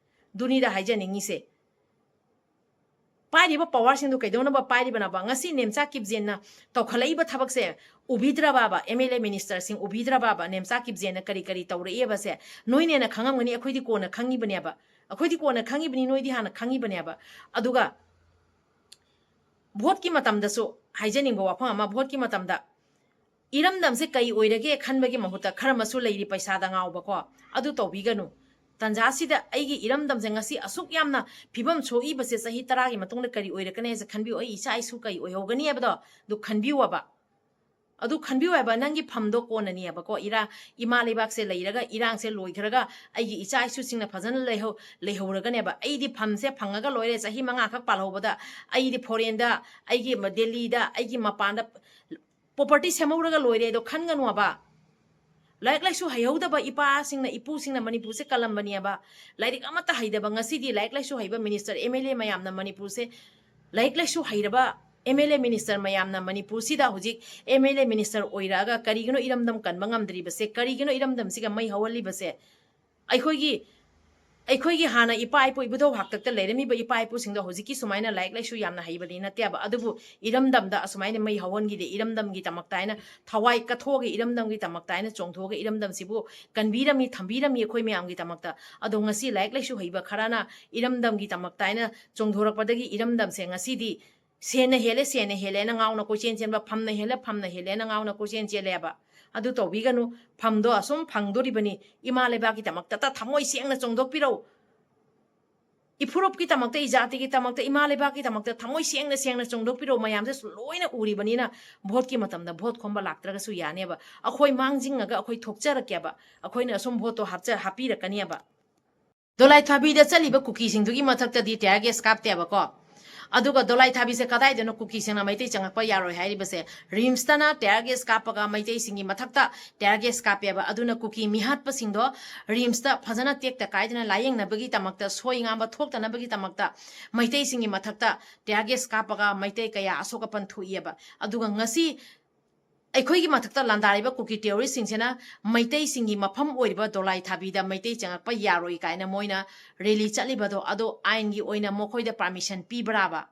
ꯑꯗꯨꯅꯤꯗ ꯍꯥꯏꯖꯅꯤꯡꯉꯤꯁꯦ꯫ ꯄꯥꯏꯔꯤꯕ ꯄꯋꯥꯔꯁꯤꯡꯗꯨ ꯀꯩꯗꯧꯅꯕ ꯄꯥꯏꯔꯤꯕꯅꯣꯕ? ꯉꯁꯤ ꯅꯦꯝꯆꯥ ꯀꯤꯞꯖꯦꯟꯅ ꯇꯧꯈꯠꯂꯛꯏꯕ ꯊꯕꯛꯁꯦ ꯎꯕꯤꯗ꯭ꯔꯕꯕ? M L A, ꯃꯤꯅꯤꯁꯇꯔꯁꯤꯡ ꯎꯕꯤꯗ꯭ꯔꯕꯕ? ꯅꯦꯝꯆꯥ ꯀꯤꯞꯖꯦꯟꯅ ꯀꯔꯤ ꯀꯔꯤ ꯇꯧꯔꯛꯑꯦꯕꯁꯦ ꯅꯣꯏꯅ ꯍꯦꯟꯅ ꯈꯪꯉꯝꯒꯅꯤ, ꯑꯩꯈꯣꯏꯗꯤ ꯀꯣꯟꯅ ꯈꯪꯉꯤꯕꯅꯦꯕ꯫ ꯑꯩꯈꯣꯏꯗꯤ ꯀꯣꯟꯅ ꯈꯪꯉꯤꯕꯅꯤ, ꯅꯣꯏꯗꯤ ꯍꯥꯟꯅ ꯈꯪꯉꯤꯕꯅꯦꯕ꯫ ꯑꯗꯨꯒ ꯚꯣꯠꯀꯤ ꯃꯇꯝꯗꯁꯨ ꯍꯥꯏꯖꯅꯤꯡꯕ ꯋꯥꯐꯝ ꯑꯃ, ꯚꯣꯠꯀꯤ ꯃꯇꯝꯗ ꯏꯔꯝꯗꯝꯁꯦ ꯀꯩ ꯑꯣꯏꯔꯒꯦ ꯈꯟꯕꯒꯤ ꯃꯍꯨꯠꯇ ꯈꯔ ꯑꯃꯁꯨ ꯂꯩꯔꯤ ꯄꯩꯁꯥꯗ ꯉꯥꯎꯕꯀꯣ, ꯑꯗꯨ ꯇꯧꯕꯤꯒꯅꯨ꯫ ꯇꯟꯖꯥꯁꯤꯗ ꯑꯩꯒꯤ ꯏꯔꯝꯗꯝꯁꯦ ꯉꯁꯤ ꯑꯁꯨꯛ ꯌꯥꯝꯅ ꯐꯤꯕꯝ ꯁꯣꯛꯏꯕꯁꯦ ꯆꯍꯤ ꯇꯔꯥꯒꯤ ꯃꯇꯨꯡꯗ ꯀꯔꯤ ꯑꯣꯏꯔꯛꯀꯅꯤ ꯍꯥꯏꯁꯦ ꯈꯟꯕꯤꯌꯨ꯫ ꯑꯩ ꯏꯆꯥ ꯏꯁꯨ ꯀꯩ ꯑꯣꯏꯍꯧꯒꯅꯤ ꯍꯥꯏꯕꯗꯣ ꯑꯗꯨ ꯈꯟꯕꯤꯌꯨ ꯍꯥꯏꯕ꯫ ꯑꯗꯨ ꯈꯟꯕꯤꯌꯨ ꯍꯥꯏꯕ, ꯅꯪꯒꯤ ꯐꯝꯗꯣ ꯀꯣꯟꯅꯅꯤ ꯍꯥꯏꯕꯀꯣ꯫ ꯏꯔꯥ ꯏꯃꯥ ꯂꯩꯕꯥꯛꯁꯦ ꯂꯩꯔꯒ, ꯏꯔꯥꯡꯁꯦ ꯂꯣꯏꯈ꯭ꯔꯒ ꯑꯩꯒꯤ ꯏꯆꯥ ꯏꯁꯨꯁꯤꯡꯅ ꯐꯖꯅ ꯂꯩꯍꯧ ꯂꯩꯍꯧꯔꯒꯅꯦꯕ꯫ ꯑꯩꯗꯤ ꯐꯝꯁꯦ ꯐꯪꯉꯒ ꯂꯣꯏꯔꯦ꯫ ꯆꯍꯤ ꯃꯉꯥ ꯈꯛ ꯄꯥꯜꯍꯧꯕꯗ ꯑꯩꯗꯤ ꯐꯣꯔꯦꯟꯗ, ꯑꯩꯒꯤ ꯃ- ꯗꯦꯜꯂꯤꯗ, ꯑꯩꯒꯤ ꯃꯄꯥꯟꯗ ꯄ꯭ꯔꯣꯄꯔꯇꯤ ꯁꯦꯝꯍꯧꯔꯒ ꯂꯣꯏꯔꯦ ꯑꯗꯣ ꯈꯟꯒꯅꯨꯕ꯫ ꯂꯥꯏꯔꯤꯛ ꯂꯥꯏꯁꯨ ꯍꯩꯍꯧꯗꯕ ꯏꯄꯥꯁꯤꯡꯅ, ꯏꯄꯨꯁꯤꯡꯅ ꯃꯅꯤꯄꯨꯔꯁꯦ ꯀꯜꯂꯝꯕꯅꯦꯕ꯫ ꯂꯥꯏꯔꯤꯛ ꯑꯃꯠꯇ ꯍꯩꯗꯕ, ꯉꯁꯤꯗꯤ ꯂꯥꯏꯔꯤꯛ ꯂꯥꯏꯁꯨ ꯍꯩꯕ ꯃꯤꯅꯤꯁꯇꯔ, ꯑꯦꯝ ꯑꯦꯜ ꯑꯦ ꯃꯌꯥꯝꯅ ꯃꯅꯤꯄꯨꯔꯁꯦ, ꯂꯥꯏꯔꯤꯛ ꯂꯥꯏꯁꯨ ꯍꯩꯔꯕ ꯑꯦꯝ ꯑꯦꯜ ꯑꯦ ꯃꯤꯅꯤꯁꯇꯔ ꯃꯌꯥꯝꯅ ꯃꯅꯤꯄꯨꯔꯁꯤꯗ ꯍꯧꯖꯤꯛ ꯑꯦꯝ ꯑꯦꯜ ꯑꯦ ꯃꯤꯅꯤꯁꯇꯔ ꯑꯣꯏꯔꯛꯑꯒ ꯀꯔꯤꯒꯤꯅꯣ ꯏꯔꯝꯗꯝ ꯀꯟꯕ ꯉꯝꯗ꯭ꯔꯤꯕꯁꯦ? ꯀꯔꯤꯒꯤꯅꯣ ꯏꯔꯝꯗꯝꯁꯤꯒ ꯃꯩ ꯍꯧꯍꯜꯂꯤꯕꯁꯦ? ꯑꯩꯈꯣꯏꯒꯤ ꯑꯩꯈꯣꯏꯒꯤ ꯍꯥꯟꯅ ꯏꯄꯥ ꯏꯄꯨ, ꯏꯕꯨꯙꯧ ꯍꯥꯛꯇꯛꯇ ꯂꯩꯔꯝꯃꯤꯕ ꯏꯄꯥ ꯏꯄꯨꯁꯤꯡꯗꯣ ꯍꯧꯖꯤꯛꯀꯤ ꯁꯨꯃꯥꯏꯅ ꯂꯥꯏꯔꯤꯛ ꯂꯥꯏꯁꯨ ꯌꯥꯝꯅ ꯍꯩꯕꯗꯤ ꯅꯠꯇꯦꯕ, ꯑꯗꯨꯕꯨ ꯏꯔꯝꯗꯝꯗ ꯑꯁꯨꯃꯥꯏꯅ ꯃꯩ ꯍꯧꯍꯟꯈꯤꯗꯦ, ꯏꯔꯝꯗꯝꯒꯤꯗꯃꯛꯇ ꯍꯥꯏꯅ ꯊꯋꯥꯏ ꯀꯠꯊꯣꯛꯑꯒ, ꯏꯔꯝꯗꯝꯒꯤꯗꯃꯛꯇ ꯍꯥꯏꯅ ꯆꯣꯡꯊꯣꯛꯑꯒ ꯏꯔꯝꯗꯝꯁꯤꯕꯨ ꯀꯟꯕꯤꯔꯝꯃꯤ, ꯊꯝꯕꯤꯔꯝꯃꯤ ꯑꯩꯈꯣꯏ ꯃꯌꯥꯝꯒꯤꯗꯃꯛꯇ꯫ ꯑꯗꯣ ꯉꯁꯤ ꯂꯥꯏꯔꯤꯛ ꯂꯥꯏꯁꯨ ꯍꯩꯕ ꯈꯔꯅ ꯏꯔꯝꯗꯝꯒꯤꯗꯃꯛꯇ ꯍꯥꯏꯅ ꯆꯣꯡꯊꯣꯔꯛꯄꯗꯒꯤ ꯏꯔꯝꯗꯝꯁꯦ ꯉꯁꯤꯗꯤ ꯁꯦꯟꯅ ꯍꯦꯜꯂꯦ, ꯁꯦꯟꯅ ꯍꯦꯜꯂꯦꯅ ꯉꯥꯎꯅ ꯀꯣꯏꯆꯦꯟ ꯆꯦꯟꯕ, ꯐꯝꯅ ꯍꯦꯜꯂꯦ, ꯐꯝꯅ ꯍꯦꯜꯂꯦꯅ ꯉꯥꯎꯅ ꯀꯣꯏꯆꯦꯟ ꯆꯦꯜꯂꯦꯕ꯫ ꯑꯗꯨ ꯇꯧꯕꯤꯒꯅꯨ꯫ ꯐꯝꯗꯣ ꯑꯁꯨꯝ ꯐꯪꯗꯣꯔꯤꯕꯅꯤ, ꯏꯃꯥ ꯂꯩꯕꯥꯛꯀꯤꯗꯃꯛꯇ ꯊꯃꯣꯏ ꯁꯦꯡꯅ ꯆꯣꯡꯗꯣꯛꯄꯤꯔꯧ꯫ ꯏꯐꯨꯔꯨꯞꯀꯤꯗꯃꯛꯇ, ꯏꯖꯥꯇꯤꯒꯤꯗꯃꯛꯇ, ꯏꯃꯥ ꯂꯩꯕꯥꯛꯀꯤꯗꯃꯛꯇ ꯊꯃꯣꯏ ꯁꯦꯡꯅ ꯁꯦꯡꯅ ꯆꯣꯡꯗꯣꯛꯄꯤꯔꯧ꯫ ꯃꯌꯥꯝꯁꯦ ꯂꯣꯏꯅ ꯎꯔꯤꯕꯅꯤꯅ ꯚꯣꯠꯀꯤ ꯃꯇꯝꯗ ꯚꯣꯠ ꯈꯣꯝꯕ ꯂꯥꯛꯇ꯭ꯔꯒꯁꯨ ꯌꯥꯅꯦꯕ꯫ ꯑꯩꯈꯣꯏ ꯃꯥꯡꯖꯤꯡꯉꯒ ꯑꯩꯈꯣꯏ ꯊꯣꯛꯆꯔꯛꯀꯦꯕ꯫ ꯑꯩꯈꯣꯏꯅ ꯑꯁꯨꯝ ꯚꯣꯠꯇꯣ ꯍꯥꯞꯆ-, ꯍꯥꯞꯄꯤꯔꯛꯀꯅꯦꯕ꯫ ꯗꯣꯂꯥꯏ ꯊꯥꯕꯤꯗ ꯆꯠꯂꯤꯕ ꯀꯨꯀꯤꯁꯤꯡꯗꯨꯒꯤ ꯃꯊꯛꯇꯗꯤ tear gas ꯀꯥꯞꯇꯦꯕꯀꯣ꯫ ꯑꯗꯨꯒ ꯗꯣꯂꯥꯏ ꯊꯥꯕꯤꯁꯦ ꯀꯗꯥꯏꯗꯅꯣ ꯀꯨꯀꯤꯁꯤꯡꯅ ꯃꯩꯇꯩ ꯆꯪꯉꯛꯄ ꯌꯥꯔꯣꯏ ꯍꯥꯏꯔꯤꯕꯁꯦ? ꯔꯤꯝꯁꯇꯅ tear gas ꯀꯥꯞꯄꯒ ꯃꯩꯇꯩꯁꯤꯡꯒꯤ ꯃꯊꯛꯇ tear gas ꯀꯥꯞꯄꯦꯕ꯫ ꯑꯗꯨꯅ ꯀꯨꯀꯤ ꯃꯤꯍꯥꯠꯄꯁꯤꯡꯗꯣ ꯔꯤꯝꯁꯇ ꯐꯖꯅ ꯇꯦꯛꯇ ꯀꯥꯏꯗꯅ ꯂꯥꯌꯦꯡꯅꯕꯒꯤꯗꯃꯛꯇ, ꯁꯣꯏ ꯉꯥꯝꯕ ꯊꯣꯛꯇꯅꯕꯒꯤꯗꯃꯛꯇ ꯃꯩꯇꯩꯁꯤꯡꯒꯤ ꯃꯊꯛꯇ tear gas ꯀꯥꯞꯄꯒ ꯃꯩꯇꯩ ꯀꯌꯥ ꯑꯁꯣꯛ ꯑꯄꯟ ꯊꯣꯛꯏꯑꯕ꯫ ꯑꯗꯨꯒ ꯉꯁꯤ ꯑꯩꯈꯣꯏꯒꯤ ꯃꯊꯛꯇ ꯂꯥꯟꯗꯥꯔꯤꯕ ꯀꯨꯀꯤ terroristꯁꯤꯡꯁꯤꯅ ꯃꯩꯇꯩꯁꯤꯡꯒꯤ ꯃꯐꯝ ꯑꯣꯏꯔꯤꯕ ꯗꯣꯂꯥꯏ ꯊꯥꯕꯤꯗ ꯃꯩꯇꯩ ꯆꯪꯉꯛꯄ ꯌꯥꯔꯣꯏ ꯀꯥꯏꯅ ꯃꯣꯏꯅ rally ꯆꯠꯂꯤꯕꯗꯣ, ꯑꯗꯣ ꯑꯥꯏꯟꯒꯤ ꯑꯣꯏꯅ ꯃꯈꯣꯏꯗ permission ꯄꯤꯕ꯭ꯔꯥꯕ?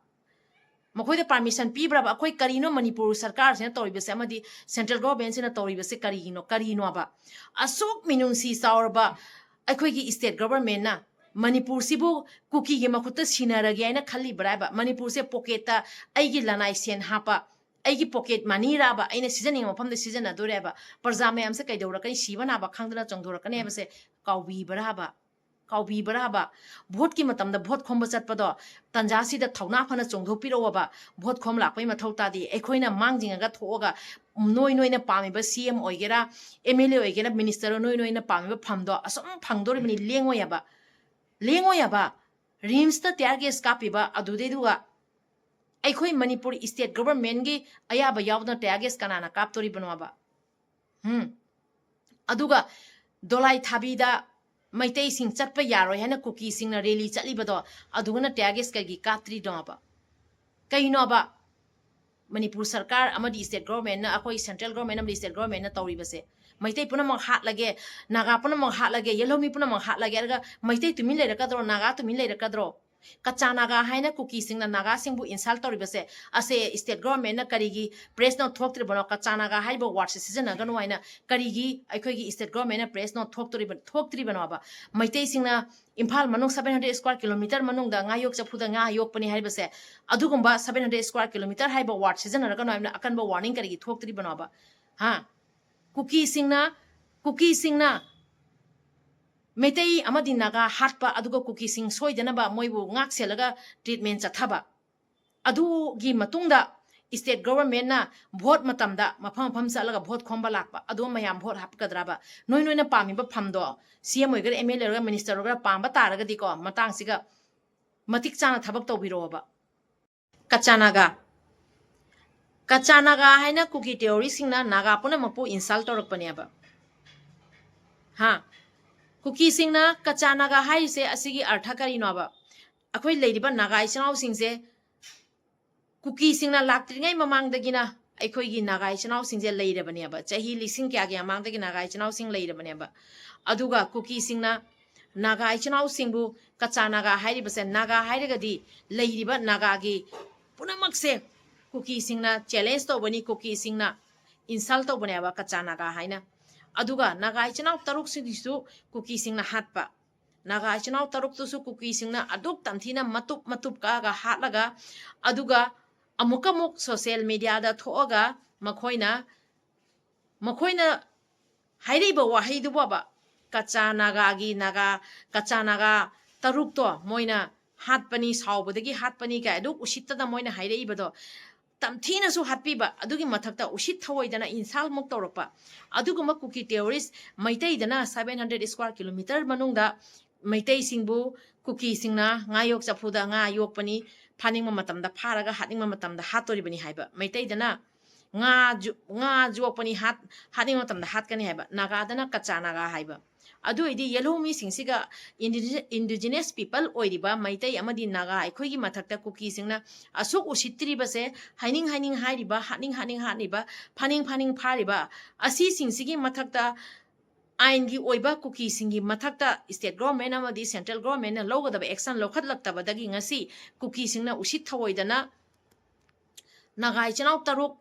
ꯃꯈꯣꯏꯗ permission ꯄꯤꯕ꯭ꯔꯥꯕ? ꯑꯩꯈꯣꯏ ꯀꯔꯤꯅꯣ ꯃꯅꯤꯄꯨꯔ ꯁꯔꯀꯥꯔꯁꯤꯅ ꯇꯧꯔꯤꯕꯁꯦ ꯑꯃꯗꯤ central governmentꯁꯤꯅ ꯇꯧꯔꯤꯕꯁꯦ ꯀꯔꯤꯒꯤꯅꯣ, ꯀꯔꯤꯅꯣꯕ? ꯑꯁꯨꯛ ꯃꯤꯅꯨꯡꯁꯤ ꯆꯥꯎꯔꯕ ꯑꯩꯈꯣꯏꯒꯤ state governmentꯅ ꯃꯅꯤꯄꯨꯔꯁꯤꯕꯨ ꯀꯨꯀꯤꯒꯤ ꯃꯈꯨꯠꯇ ꯁꯤꯟꯅꯔꯒꯦ ꯍꯥꯏꯅ ꯈꯜꯂꯤꯕ꯭ꯔꯥ ꯍꯥꯏꯕ? ꯃꯅꯤꯄꯨꯔꯁꯦ pocketꯇ ꯑꯩꯒꯤ ꯂꯅꯥꯏ ꯁꯦꯟ ꯍꯥꯞꯄ, ꯑꯩꯒꯤ ꯄꯣꯀꯦꯠ ꯃꯅꯤꯔꯕ, ꯑꯩꯅ ꯁꯤꯖꯤꯟꯅꯤꯡꯕ ꯃꯐꯝꯗ ꯁꯤꯖꯤꯟꯅꯗꯣꯔꯦꯕ꯫ ꯄ꯭ꯔꯖꯥ ꯃꯌꯥꯝꯁꯦ ꯀꯩꯗꯧꯔꯛꯀꯅꯤ? ꯁꯤꯕ ꯅꯥꯕ ꯈꯪꯗꯅ ꯆꯣꯡꯊꯣꯔꯛꯀꯅꯤ ꯍꯥꯏꯕꯁꯦ ꯀꯥꯎꯕꯤꯕ꯭ꯔꯥ ꯍꯥꯏꯕ? ꯀꯥꯎꯕꯤꯕ꯭ꯔꯥ ꯍꯥꯏꯕ? ꯚꯣꯠꯀꯤ ꯃꯇꯝꯗ ꯚꯣꯠ ꯈꯣꯝꯕ ꯆꯠꯄꯗꯣ ꯇꯟꯖꯥꯁꯤꯗ ꯊꯧꯅꯥ ꯐꯅ ꯆꯣꯡꯊꯣꯛꯄꯤꯔꯛꯑꯣꯕ꯫ ꯚꯣꯠ ꯈꯣꯝ ꯂꯥꯛꯄꯩ ꯃꯊꯧ ꯇꯥꯗꯦ꯫ ꯑꯩꯈꯣꯏꯅ ꯃꯥꯡꯖꯤꯡꯉꯒ ꯊꯣꯛꯑꯒ ꯅꯣꯏ ꯅꯣꯏꯅ ꯄꯥꯝꯃꯤꯕ ꯁꯤ ꯑꯦꯝ ꯑꯣꯏꯒꯦꯔꯥ, ꯑꯦꯝ ꯑꯦꯜ ꯑꯦ ꯑꯣꯏꯒꯦꯔꯥ, ꯃꯤꯅꯤꯁꯇꯔ, ꯅꯣꯏ ꯅꯣꯏꯅ ꯄꯥꯝꯃꯤꯕ ꯐꯝꯗꯣ ꯑꯁꯨꯝ ꯐꯪꯗꯣꯔꯤꯕꯅꯤ꯫ ꯂꯦꯡꯉꯣꯏ ꯍꯥꯏꯕ, ꯂꯦꯡꯉꯣꯏ ꯍꯥꯏꯕ꯫ ꯔꯤꯝꯁꯇ ꯇꯤꯌꯥꯔ ꯒꯦꯁ ꯀꯥꯞꯄꯤꯕ ꯑꯗꯨꯗꯩꯗꯨꯒ ꯑꯩꯈꯣꯏ ꯃꯅꯤꯄꯨꯔ ꯏꯁꯇꯦꯠ ꯒꯣꯚꯔꯟꯃꯦꯟꯒꯤ ꯑꯌꯥꯕ ꯌꯥꯎꯗꯅ ꯇꯤꯌꯥꯔ ꯒꯦꯁ ꯀꯅꯥꯅ ꯀꯥꯞꯇꯣꯔꯤꯕꯅꯣꯕ? ꯎꯝ꯫ ꯑꯗꯨꯒ ꯗꯣꯂꯥꯏ ꯊꯥꯕꯤꯗ ꯃꯩꯇꯩꯁꯤꯡ ꯆꯠꯄ ꯌꯥꯔꯣꯏ ꯍꯥꯏꯅ ꯀꯨꯀꯤꯁꯤꯡꯅ ꯔꯦꯂꯤ ꯆꯠꯂꯤꯕꯗꯣ, ꯑꯗꯨꯒꯅ ꯇꯤꯌꯥꯔ ꯒꯦꯁ ꯀꯩꯒꯤ ꯀꯥꯞꯇ꯭ꯔꯤꯅꯣꯕ? ꯀꯩꯅꯣꯕ? ꯃꯅꯤꯄꯨꯔ ꯁꯔꯀꯥꯔ ꯑꯃꯗꯤ ꯏꯁꯇꯦꯠ ꯒꯣꯚꯔꯟꯃꯦꯟꯅ, ꯑꯩꯈꯣꯏ ꯁꯦꯟꯇ꯭ꯔꯦꯜ ꯒꯣꯚꯔꯟꯃꯦꯟ ꯑꯃꯗꯤ ꯏꯁꯇꯦꯠ ꯒꯣꯚꯔꯟꯃꯦꯟꯅ ꯇꯧꯔꯤꯕꯁꯦ, ꯃꯩꯇꯩ ꯄꯨꯝꯅꯃꯛ ꯍꯥꯠꯂꯒꯦ, ꯅꯥꯒꯥ ꯄꯨꯝꯅꯃꯛ ꯍꯥꯠꯂꯒꯦ, ꯌꯦꯜꯍꯧꯃꯤ ꯄꯨꯝꯅꯃꯛ ꯍꯥꯠꯂꯒꯦ ꯍꯥꯏꯔꯒ ꯃꯩꯇꯩ ꯇꯨꯃꯤꯟ ꯂꯩꯔꯛꯀꯗ꯭ꯔꯣ? ꯅꯥꯒꯥ ꯇꯨꯃꯤꯟ ꯂꯩꯔꯛꯀꯗ꯭ꯔꯣ? ꯀꯆꯥ ꯅꯥꯒꯥ ꯍꯥꯏꯅ ꯀꯨꯀꯤꯁꯤꯡꯅ ꯅꯥꯒꯥꯁꯤꯡꯕꯨ ꯏꯟꯁꯜ ꯇꯧꯔꯤꯕꯁꯦ, ꯑꯁꯦ ꯏꯁꯇꯦꯠ ꯒꯣꯚꯔꯟꯃꯦꯟꯅ ꯀꯔꯤꯒꯤ ꯄ꯭ꯔꯦꯁ ꯅꯣꯠ ꯊꯣꯛꯇ꯭ꯔꯤꯕꯅꯣ? ꯀꯆꯥ ꯅꯥꯒꯥ ꯍꯥꯏꯔꯤꯕ ꯋꯥꯔꯗꯁꯦ ꯁꯤꯖꯤꯟꯅꯒꯅꯨ ꯍꯥꯏꯅ ꯀꯔꯤꯒꯤ ꯑꯩꯈꯣꯏꯒꯤ ꯏꯁꯇꯦꯠ ꯒꯣꯚꯔꯟꯃꯦꯟꯅ ꯄ꯭ꯔꯦꯁ ꯅꯣꯠ ꯊꯣꯛꯇ꯭ꯔꯤꯕ-, ꯊꯣꯛꯇ꯭ꯔꯤꯕꯅꯣꯕ? ꯃꯩꯇꯩꯁꯤꯡꯅ ꯏꯝꯐꯥꯜ ꯃꯅꯨꯡ seven hundred square kilometre ꯃꯅꯨꯡꯗ ꯉꯥ ꯌꯣꯛ ꯆꯐꯨꯗ ꯉꯥ ꯌꯣꯛꯄꯅꯤ ꯍꯥꯏꯔꯤꯕꯁꯦ, ꯑꯗꯨꯒꯨꯝꯕ seven hundred square kilometre ꯍꯥꯏꯕ ꯋꯥꯔꯗ ꯁꯤꯖꯤꯟꯅꯔꯒꯅꯨ ꯍꯥꯏꯕꯅ ꯑꯀꯟꯕ ꯋꯥꯔꯅꯤꯡ ꯀꯔꯤꯒꯤ ꯊꯣꯛꯇ꯭ꯔꯤꯕꯅꯣꯕ? ꯍꯥ? ꯀꯨꯀꯤꯁꯤꯡꯅ, ꯀꯨꯀꯤꯁꯤꯡꯅ ꯃꯩꯇꯩ ꯑꯃꯗꯤ ꯅꯥꯒꯥ ꯍꯥꯠꯄ, ꯑꯗꯨꯒ ꯀꯨꯀꯤꯁꯤꯡ ꯁꯣꯏꯗꯅꯕ ꯃꯣꯏꯕꯨ ꯉꯥꯛ ꯁꯦꯜꯂꯒ ꯇ꯭ꯔꯤꯠꯃꯦꯟ ꯆꯠꯊꯕ, ꯑꯗꯨꯒꯤ ꯃꯇꯨꯡꯗ ꯏꯁꯇꯦꯠ ꯒꯣꯚꯔꯟꯃꯦꯟꯅ ꯚꯣꯠ ꯃꯇꯝꯗ ꯃꯐꯝ ꯃꯐꯝ ꯆꯠꯂꯒ ꯚꯣꯠ ꯈꯣꯝꯕ ꯂꯥꯛꯄ, ꯑꯗꯨ ꯃꯌꯥꯝ ꯚꯣꯠ ꯍꯥꯞꯀꯗ꯭ꯔꯕ? ꯅꯣꯏ ꯅꯣꯏꯅ ꯄꯥꯝꯃꯤꯕ ꯐꯝꯗꯣ ꯁꯤ ꯑꯦꯝ ꯑꯣꯏꯒꯦꯔꯥ, ꯑꯦꯝ ꯑꯦꯜ ꯑꯦ ꯑꯣꯏꯒꯦꯔꯥ, ꯃꯤꯅꯤꯁꯇꯔ ꯑꯣꯏꯒꯦꯔꯥ ꯄꯥꯝꯕ ꯇꯥꯔꯒꯗꯤꯀꯣ, ꯃꯇꯥꯡꯁꯤꯒ ꯃꯇꯤꯛ ꯆꯥꯅ ꯊꯕꯛ ꯇꯧꯕꯤꯔꯛꯑꯣꯕ꯫ ꯀꯆꯥ ꯅꯥꯒꯥ, ꯀꯆꯥ ꯅꯥꯒꯥ ꯍꯥꯏꯅ ꯀꯨꯀꯤ ꯇꯦꯔꯣꯔꯤꯁꯁꯤꯡꯅ ꯅꯥꯒꯥ ꯄꯨꯝꯅꯃꯛꯄꯨ ꯏꯟꯁꯜ ꯇꯧꯔꯛꯄꯅꯦꯕ꯫ ꯍꯥ? ꯀꯨꯀꯤꯁꯤꯡꯅ ꯀꯆꯥ ꯅꯥꯒꯥ ꯍꯥꯏꯔꯤꯁꯦ ꯑꯁꯤꯒꯤ ꯑꯔꯊ ꯀꯔꯤꯅꯣꯕ? ꯑꯩꯈꯣꯏ ꯂꯩꯔꯤꯕ ꯅꯥꯒꯥ ꯏꯆꯤꯟ ꯏꯅꯥꯎꯁꯤꯡꯁꯦ ꯀꯨꯀꯤꯁꯤꯡꯅ ꯂꯥꯛꯇ꯭ꯔꯤꯉꯩ ꯃꯃꯥꯡꯗꯒꯤꯅ ꯑꯩꯈꯣꯏꯒꯤ ꯅꯥꯒꯥ ꯏꯆꯤꯟ ꯏꯅꯥꯎꯁꯤꯡꯁꯦ ꯂꯩꯔꯕꯅꯦꯕ꯫ ꯆꯍꯤ ꯂꯤꯁꯤꯡ ꯀꯌꯥꯒꯤ ꯃꯃꯥꯡꯗꯒꯤ ꯅꯥꯒꯥ ꯏꯆꯤꯟ ꯏꯅꯥꯎꯁꯤꯡ ꯂꯩꯔꯕꯅꯦꯕ꯫ ꯑꯗꯨꯒ ꯀꯨꯀꯤꯁꯤꯡꯅ ꯅꯥꯒꯥ ꯏꯆꯤꯟ ꯏꯅꯥꯎꯁꯤꯡꯕꯨ, ꯀꯆꯥ ꯅꯥꯒꯥ ꯍꯥꯏꯔꯤꯕꯁꯦ, ꯅꯥꯒꯥ ꯍꯥꯏꯔꯒꯗꯤ ꯂꯩꯔꯤꯕ ꯅꯥꯒꯥꯒꯤ ꯄꯨꯝꯅꯃꯛꯁꯦ ꯀꯨꯀꯤꯁꯤꯡꯅ ꯆꯦꯂꯦꯟꯖ ꯇꯧꯕꯅꯤ, ꯀꯨꯀꯤꯁꯤꯡꯅ ꯏꯟꯁꯜ ꯇꯧꯕꯅꯦꯕ ꯀꯆꯥ ꯅꯥꯒꯥ ꯍꯥꯏꯅ꯫ ꯑꯗꯨꯒ ꯅꯥꯒꯥ ꯏꯆꯤꯟ ꯏꯅꯥꯎ ꯇꯔꯨꯛꯁꯤꯒꯤꯁꯨ ꯀꯨꯀꯤꯁꯤꯡꯅ ꯍꯥꯠꯄ꯫ ꯅꯥꯒꯥ ꯏꯆꯤꯟ ꯏꯅꯥꯎ ꯇꯔꯨꯛꯇꯨꯁꯨ ꯀꯨꯀꯤꯁꯤꯡꯅ ꯑꯗꯨꯛ ꯇꯝꯊꯤꯅ ꯃꯇꯨꯞ ꯃꯇꯨꯞ ꯀꯛꯑꯒ ꯍꯥꯠꯂꯒ, ꯑꯗꯨꯒ ꯑꯃꯨꯛꯀ ꯑꯃꯨꯛ social media ꯗ ꯊꯣꯛꯑꯒ ꯃꯈꯣꯏꯅ, ꯃꯈꯣꯏꯅ ꯍꯥꯏꯔꯛꯏꯕ ꯋꯥꯍꯩꯗꯨꯕꯣꯕ, ꯀꯆꯥ ꯅꯥꯒꯥꯒꯤ ꯅꯥꯒꯥ, ꯀꯆꯥ ꯅꯥꯒꯥ ꯇꯔꯨꯛꯇꯣ ꯃꯣꯏꯅ ꯍꯥꯠꯄꯅꯤ, ꯁꯥꯎꯕꯗꯒꯤ ꯍꯥꯠꯄꯅꯤ ꯀꯥꯏ ꯑꯗꯨ ꯎꯁꯤꯠꯇꯗ ꯃꯣꯏꯅ ꯍꯥꯏꯔꯛꯏꯕꯗꯣ, ꯇꯝꯊꯤꯅꯁꯨ ꯍꯥꯠꯄꯤꯕ, ꯑꯗꯨꯒꯤ ꯃꯊꯛꯇ ꯎꯁꯤꯠ ꯊꯑꯣꯏꯗꯅ insult ꯃꯨꯛ ꯇꯧꯔꯛꯄ, ꯑꯗꯨꯒꯨꯝꯕ ꯀꯨꯀꯤ terrorist ꯃꯩꯇꯩꯗꯅ seven hundred square kilometer ꯃꯅꯨꯡꯗ ꯃꯩꯇꯩꯁꯤꯡꯕꯨ ꯀꯨꯀꯤꯁꯤꯡꯅ ꯉꯥ ꯌꯣꯛ ꯆꯐꯨꯗ ꯉꯥ ꯌꯣꯛꯄꯅꯤ, ꯐꯥꯅꯤꯡꯕ ꯃꯇꯝꯗ ꯐꯥꯔꯒ ꯍꯥꯠꯅꯤꯡꯕ ꯃꯇꯝꯗ ꯍꯥꯠꯇꯣꯔꯤꯕꯅꯤ ꯍꯥꯏꯕ, ꯃꯩꯇꯩꯗꯅ ꯉꯥ ꯖꯨ-, ꯉꯥ ꯌꯣꯛꯄꯅꯤ, ꯍꯥꯠ-, ꯍꯥꯠꯅꯤꯡꯕ ꯃꯇꯝꯗ ꯍꯥꯠꯀꯅꯤ ꯍꯥꯏꯕ, ꯅꯥꯒꯥꯗꯅ ꯀꯆꯥ ꯅꯥꯒꯥ ꯍꯥꯏꯕ꯫ ꯑꯗꯨ ꯑꯣꯏꯗꯤ ꯌꯦꯜꯍꯧ ꯃꯤꯁꯤꯡꯁꯤꯒ ꯏꯟꯗꯤꯖꯤ-, indigenous people ꯑꯣꯏꯔꯤꯕ ꯃꯩꯇꯩ ꯑꯃꯗꯤ ꯅꯥꯒꯥ ꯑꯩꯈꯣꯏꯒꯤ ꯃꯊꯛꯇ ꯀꯨꯀꯤꯁꯤꯡꯅ ꯑꯁꯨꯛ ꯎꯁꯤꯠꯇ꯭ꯔꯤꯕꯁꯦ, ꯍꯥꯏꯅꯤꯡ ꯍꯥꯏꯅꯤꯡ ꯍꯥꯏꯔꯤꯕ, ꯍꯥꯠꯅꯤꯡ ꯍꯥꯠꯅꯤꯡ ꯍꯥꯠꯂꯤꯕ, ꯐꯥꯅꯤꯡ ꯐꯥꯅꯤꯡ ꯐꯥꯔꯤꯕ ꯑꯁꯤꯁꯤꯡꯁꯤꯒꯤ ꯃꯊꯛꯇ ꯑꯥꯏꯟꯒꯤ ꯑꯣꯏꯕ ꯀꯨꯀꯤꯁꯤꯡꯒꯤ ꯃꯊꯛꯇ state government ꯑꯃꯗꯤ central government ꯅ ꯂꯧꯒꯗꯕ action ꯂꯧꯈꯠꯂꯛꯇꯕꯗꯒꯤ ꯉꯁꯤ ꯀꯨꯀꯤꯁꯤꯡꯅ ꯎꯁꯤꯠ ꯊꯑꯣꯏꯗꯅ ꯅꯥꯒꯥ ꯏꯆꯤꯟ ꯏꯅꯥꯎ ꯇꯔꯨꯛ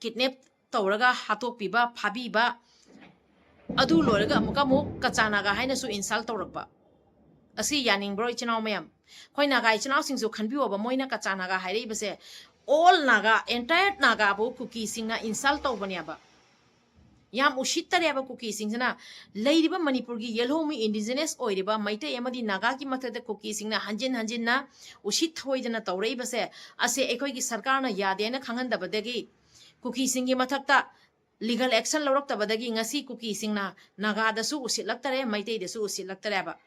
kidnap ꯇꯧꯔꯒ ꯍꯥꯠꯇꯣꯛꯄꯤꯕ, ꯐꯥꯕꯤꯕ, ꯑꯗꯨ ꯂꯣꯏꯔꯒ ꯑꯃꯨꯛꯀ ꯑꯃꯨꯛ ꯀꯆꯥ ꯅꯥꯒꯥ ꯍꯥꯏꯅꯁꯨ insult ꯇꯧꯔꯛꯄ꯫ ꯑꯁꯤ ꯌꯥꯅꯤꯡꯕ꯭ꯔꯣ ꯏꯆꯤꯟ ꯏꯅꯥꯎ ꯃꯌꯥꯝ? ꯑꯩꯈꯣꯏ ꯅꯥꯒꯥ ꯏꯆꯤꯟ ꯏꯅꯥꯎꯁꯤꯡꯁꯨ ꯈꯟꯕꯤꯌꯣꯕ, ꯃꯣꯏꯅ ꯀꯆꯥ Naga ꯍꯥꯏꯔꯛꯏꯕꯁꯦ all Naga, entire ꯅꯥꯒꯥꯕꯨ ꯀꯨꯀꯤꯁꯤꯡꯅ insult ꯇꯧꯕꯅꯦꯕ꯫ ꯌꯥꯝ ꯎꯁꯤꯠꯇꯔꯦꯕ ꯀꯨꯀꯤꯁꯤꯡꯁꯤꯅ꯫ ꯂꯩꯔꯤꯕ ꯃꯅꯤꯄꯨꯔꯒꯤ ꯌꯦꯜꯍꯧꯃꯤ indigenous ꯑꯣꯏꯔꯤꯕ ꯃꯩꯇꯩ ꯑꯃꯗꯤ ꯅꯥꯒꯥꯒꯤ ꯃꯊꯛꯇ ꯀꯨꯀꯤꯁꯤꯡꯅ ꯍꯟꯖꯤꯟ ꯍꯟꯖꯤꯟꯅ ꯎꯁꯤꯠ ꯊꯑꯣꯏꯗꯅ ꯇꯧꯔꯛꯏꯕꯁꯦ, ꯑꯁꯦ ꯑꯩꯈꯣꯏꯒꯤ ꯁꯔꯀꯥꯔꯅ ꯌꯥꯗꯦꯅ ꯈꯪꯍꯟꯗꯕꯗꯒꯤ, ꯀꯨꯀꯤꯁꯤꯡꯒꯤ ꯃꯊꯛꯇ legal action ꯂꯧꯔꯛꯇꯕꯗꯒꯤ ꯉꯁꯤ ꯀꯨꯀꯤꯁꯤꯡꯅ ꯅꯥꯒꯥꯗꯁꯨ ꯎꯁꯤꯠꯂꯛꯇꯔꯦ, ꯃꯩꯇꯩꯗꯁꯨ ꯎꯁꯤꯠꯂꯛꯇꯔꯦꯕ꯫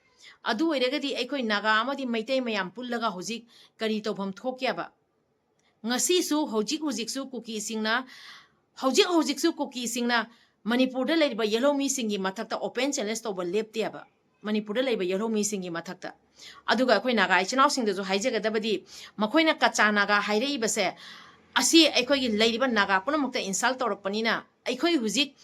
ꯑꯗꯨ ꯑꯣꯏꯔꯒꯗꯤ ꯑꯩꯈꯣꯏ ꯅꯥꯒꯥ ꯑꯃꯗꯤ ꯃꯩꯇꯩ ꯃꯌꯥꯝ ꯄꯨꯜꯂꯒ ꯍꯧꯖꯤꯛ ꯀꯔꯤ ꯇꯧꯐꯝ ꯊꯣꯛꯀꯦꯕ? ꯉꯁꯤꯁꯨ ꯍꯧꯖꯤꯛ ꯍꯧꯖꯤꯛꯁꯨ ꯀꯨꯀꯤꯁꯤꯡꯅ, ꯍꯧꯖꯤꯛ ꯍꯧꯖꯤꯛꯁꯨ ꯀꯨꯀꯤꯁꯤꯡꯅ ꯃꯅꯤꯄꯨꯔꯗ ꯂꯩꯔꯤꯕ ꯌꯦꯜꯍꯧ ꯃꯤꯁꯤꯡꯒꯤ ꯃꯊꯛꯇ open challenge ꯇꯧꯕ ꯂꯦꯞꯇꯦꯕ, ꯃꯅꯤꯄꯨꯔꯗ ꯂꯩꯕ ꯌꯦꯜꯍꯧ ꯃꯤꯁꯤꯡꯒꯤ ꯃꯊꯛꯇ꯫ ꯑꯗꯨꯒ ꯑꯩꯈꯣꯏ ꯅꯥꯒꯥ ꯏꯆꯤꯟ ꯏꯅꯥꯎꯁꯤꯡꯗꯁꯨ ꯍꯥꯏꯖꯒꯗꯕꯗꯤ, ꯃꯈꯣꯏꯅ ꯀꯆꯥ ꯅꯥꯒꯥ ꯍꯥꯏꯔꯛꯏꯕꯁꯦ, ꯑꯁꯤ ꯑꯩꯈꯣꯏꯒꯤ ꯂꯩꯔꯤꯕ ꯅꯥꯒꯥ ꯄꯨꯝꯅꯃꯛꯇ insult ꯇꯧꯔꯛꯄꯅꯤꯅ, ꯑꯩꯈꯣꯏ ꯍꯧꯖꯤꯛ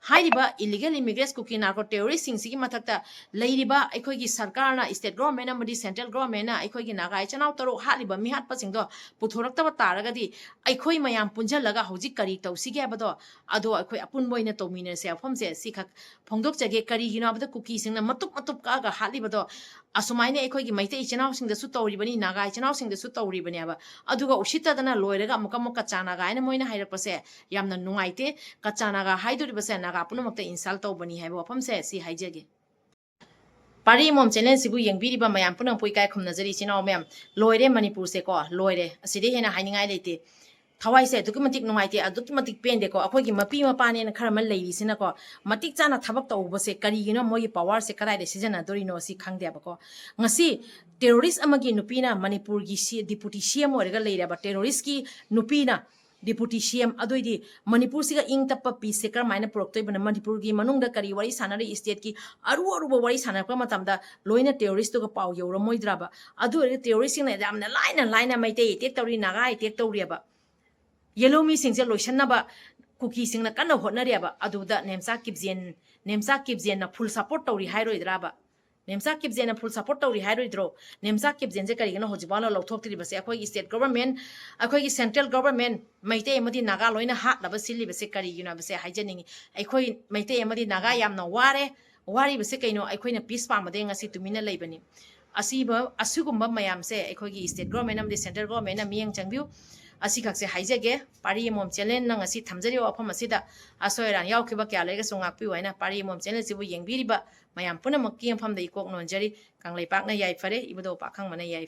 ꯍꯥꯏꯔꯤꯕ illegal immigrants ꯀꯨꯀꯤ narco terrorist ꯁꯤꯡꯁꯤꯒꯤ ꯃꯊꯛꯇ ꯂꯩꯔꯤꯕ ꯑꯩꯈꯣꯏꯒꯤ ꯁꯔꯀꯥꯔꯅ, state government ꯑꯃꯗꯤ central government ꯅ ꯑꯩꯈꯣꯏꯒꯤ ꯅꯥꯒꯥ ꯏꯆꯤꯟ ꯏꯅꯥꯎ ꯇꯔꯨꯛ ꯍꯥꯠꯂꯤꯕ ꯃꯤꯍꯥꯠꯄꯁꯤꯡꯗꯣ ꯄꯨꯊꯣꯔꯛꯇꯕ ꯇꯥꯔꯒꯗꯤ ꯑꯩꯈꯣꯏ ꯃꯌꯥꯝ ꯄꯨꯟꯁꯤꯜꯂꯒ ꯍꯧꯖꯤꯛ ꯀꯔꯤ ꯇꯧꯁꯤꯒꯦ ꯍꯥꯏꯕꯗꯣ ꯑꯗꯣ ꯑꯩꯈꯣꯏ ꯑꯄꯨꯟꯕ ꯑꯣꯏꯅ ꯇꯧꯃꯤꯟꯅꯁꯦ꯫ ꯋꯥꯐꯝꯁꯦ ꯁꯤꯈꯛ ꯐꯣꯡꯗꯣꯛꯆꯒꯦ꯫ ꯀꯔꯤꯒꯤꯅꯣ ꯍꯥꯏꯕꯗ ꯀꯨꯀꯤꯁꯤꯡꯅ ꯃꯇꯨꯞ ꯃꯇꯨꯞ ꯀꯛꯑꯒ ꯍꯥꯠꯂꯤꯕꯗꯣ ꯑꯁꯨꯃꯥꯏꯅ ꯑꯩꯈꯣꯏꯒꯤ ꯃꯩꯇꯩ ꯏꯆꯤꯟ ꯏꯅꯥꯎꯁꯤꯡꯗꯁꯨ ꯇꯧꯔꯤꯕꯅꯤ, ꯅꯥꯒꯥ ꯏꯆꯤꯟ ꯏꯅꯥꯎꯁꯤꯡꯗꯁꯨ ꯇꯧꯔꯤꯕꯅꯦꯕ꯫ ꯑꯗꯨꯒ ꯎꯁꯤꯠꯇꯗꯅ ꯂꯣꯏꯔꯒ ꯑꯃꯨꯛꯀ ꯑꯃꯨꯛ ꯀꯆꯥ ꯅꯥꯒꯥ ꯍꯥꯏꯅ ꯃꯣꯏꯅ ꯍꯥꯏꯔꯛꯄꯁꯦ ꯌꯥꯝꯅ ꯅꯨꯡꯉꯥꯏꯇꯦ꯫ ꯀꯆꯥ ꯅꯥꯒꯥ ꯍꯥꯏꯗꯣꯔꯤꯕꯁꯦ ꯅꯥꯒꯥ ꯄꯨꯝꯅꯃꯛꯇ insult ꯇꯧꯕꯅꯤ ꯍꯥꯏꯕ ꯋꯥꯐꯝꯁꯦ ꯁꯤ ꯍꯥꯏꯖꯒꯦ꯫ ꯄꯥꯔꯤ ꯑꯃꯣꯝ channel ꯁꯤꯕꯨ ꯌꯦꯡꯕꯤꯔꯤꯕ ꯃꯌꯥꯝ ꯄꯨꯝꯅꯃꯛꯄꯨ ꯏꯀꯥꯏ ꯈꯨꯝꯅꯖꯔꯤ꯫ ꯏꯆꯤꯟ ꯏꯅꯥꯎ ꯃꯌꯥꯝ, ꯂꯣꯏꯔꯦ ꯃꯅꯤꯄꯨꯔꯁꯦꯀꯣ, ꯂꯣꯏꯔꯦ꯫ ꯑꯁꯤꯗꯩ ꯍꯦꯟꯅ ꯍꯥꯏꯅꯤꯡꯉꯥꯏ ꯂꯩꯇꯦ꯫ ꯊꯋꯥꯏꯁꯦ ꯑꯗꯨꯛꯀꯤ ꯃꯇꯤꯛ ꯅꯨꯡꯉꯥꯏꯇꯦ, ꯑꯗꯨꯛꯀꯤ ꯃꯇꯤꯛ ꯄꯦꯟꯗꯦꯀꯣ꯫ ꯑꯩꯈꯣꯏꯒꯤ ꯃꯄꯤ ꯃꯄꯥꯅꯦꯅ ꯈꯔ ꯑꯃ ꯂꯩꯔꯤꯁꯤꯅꯀꯣ, ꯃꯇꯤꯛ ꯆꯥꯅ ꯊꯕꯛ ꯇꯧꯕꯁꯦ ꯀꯔꯤꯒꯤꯅꯣ, ꯃꯣꯏꯒꯤ power ꯁꯦ ꯀꯗꯥꯏꯗ ꯁꯤꯖꯤꯟꯅꯗꯣꯔꯤꯅꯣ ꯁꯤ ꯈꯪꯗꯦꯕꯀꯣ꯫ ꯉꯁꯤ terrorist ꯑꯃꯒꯤ ꯅꯨꯄꯤꯅ ꯃꯅꯤꯄꯨꯔꯒꯤ ꯁꯤ-, deputy C M ꯑꯣꯏꯔꯒ ꯂꯩꯔꯦꯕ꯫ Terrorist ꯀꯤ ꯅꯨꯄꯤꯅ deputy C M, ꯑꯗꯨꯏꯗꯤ ꯃꯅꯤꯄꯨꯔꯁꯤꯒ ꯏꯪ ꯇꯞꯄ peace ꯁꯦ ꯀꯔꯝꯍꯥꯏꯅ ꯄꯨꯔꯛꯇꯣꯏꯕꯅꯣ? ꯃꯅꯤꯄꯨꯔꯒꯤ ꯃꯅꯨꯡꯗ ꯀꯔꯤ ꯋꯥꯔꯤ ꯁꯥꯟꯅꯔꯤ, state ꯀꯤ ꯑꯔꯨ ꯑꯔꯨꯕ ꯋꯥꯔꯤ ꯁꯥꯟꯅꯔꯛꯄ ꯃꯇꯝꯗ ꯂꯣꯏꯅ terrorist ꯇꯨꯒ ꯄꯥꯎ ꯌꯧꯔꯝꯃꯣꯏꯗ꯭ꯔꯕ? ꯑꯗꯨ ꯑꯣꯏꯔꯒ terrorist ꯁꯤꯡꯅ ꯌꯥꯝꯅ ꯂꯥꯏꯅ ꯂꯥꯏꯅ ꯃꯩꯇꯩ attack ꯇꯧꯔꯤ, ꯅꯥꯒꯥ attack ꯇꯧꯔꯤꯑꯕ꯫ Yellow ꯃꯤꯁꯤꯡꯁꯦ ꯂꯣꯏꯁꯟꯅꯕ ꯀꯨꯀꯤꯁꯤꯡꯅ ꯀꯟꯅ ꯍꯣꯠꯅꯔꯤꯑꯕ꯫ ꯑꯗꯨꯗ ꯅꯦꯝꯆꯥ ꯀꯤꯞꯖꯦꯟ, ꯅꯦꯝꯆꯥ ꯀꯤꯞꯖꯦꯟꯅ full support ꯇꯧꯔꯤ ꯍꯥꯏꯔꯣꯏꯗ꯭ꯔꯕ? ꯅꯦꯝꯆꯥ ꯀꯤꯞꯖꯦꯟꯅ full support ꯇꯧꯔꯤ ꯍꯥꯏꯔꯣꯏꯗ꯭ꯔꯣ? ꯅꯦꯝꯆꯥ ꯀꯤꯞꯖꯦꯟꯁꯦ ꯀꯔꯤꯒꯤꯅꯣ ꯍꯧꯖꯤꯛꯐꯥꯎꯅ ꯂꯧꯊꯣꯛꯇ꯭ꯔꯤꯕꯁꯦ? ꯑꯩꯈꯣꯏꯒꯤ state government, ꯑꯩꯈꯣꯏꯒꯤ central government, ꯃꯩꯇꯩ ꯑꯃꯗꯤ ꯅꯥꯒꯥ ꯂꯣꯏꯅ ꯍꯥꯠꯅꯕ ꯁꯤꯜꯂꯤꯕꯁꯦ ꯀꯔꯤꯒꯤꯅꯣ ꯍꯥꯏꯕꯁꯦ ꯍꯥꯏꯖꯅꯤꯡꯉꯤ꯫ ꯑꯩꯈꯣꯏ ꯃꯩꯇꯩ ꯑꯃꯗꯤ ꯅꯥꯒꯥ ꯌꯥꯝꯅ ꯋꯥꯔꯦ꯫ ꯋꯥꯔꯤꯕꯁꯦ ꯀꯩꯅꯣ? ꯑꯩꯈꯣꯏꯅ peace ꯄꯥꯝꯕꯗꯒꯤ ꯉꯁꯤ ꯇꯨꯃꯤꯟꯅ ꯂꯩꯕꯅꯤ꯫ ꯑꯁꯤꯕ-, ꯑꯁꯤꯒꯨꯝꯕ ꯃꯌꯥꯝꯁꯦ ꯑꯩꯈꯣꯏꯒꯤ state government ꯑꯃꯗꯤ central government ꯅ ꯃꯤꯠꯌꯦꯡ ꯆꯪꯕꯤꯌꯨ꯫ ꯑꯁꯤꯈꯛꯁꯦ ꯍꯥꯏꯖꯒꯦ꯫ ꯄꯥꯔꯤ ꯑꯃꯣꯝ channel ꯅ ꯉꯁꯤ ꯊꯝꯖꯔꯤꯕ ꯋꯥꯐꯝ ꯑꯁꯤꯗ ꯑꯁꯣꯏ ꯑꯔꯥꯟ ꯌꯥꯎꯈꯤꯕ ꯀꯌꯥ ꯂꯩꯔꯒꯁꯨ ꯉꯥꯛꯄꯤꯌꯨ ꯍꯥꯏꯅ ꯄꯥꯔꯤ ꯑꯃꯣꯝ channel ꯁꯤꯕꯨ ꯌꯦꯡꯕꯤꯔꯤꯕ ꯃꯌꯥꯝ ꯄꯨꯝꯅꯃꯛꯀꯤ ꯃꯐꯝꯗ ꯏꯀꯣꯛ ꯅꯣꯟꯖꯔꯤ꯫ ꯀꯪꯂꯩꯄꯥꯛꯅ ꯌꯥꯏꯐꯔꯦ, ꯏꯕꯨꯙꯧ ꯄꯥꯈꯪꯕꯅ ꯌꯥꯏꯐꯔꯦ꯫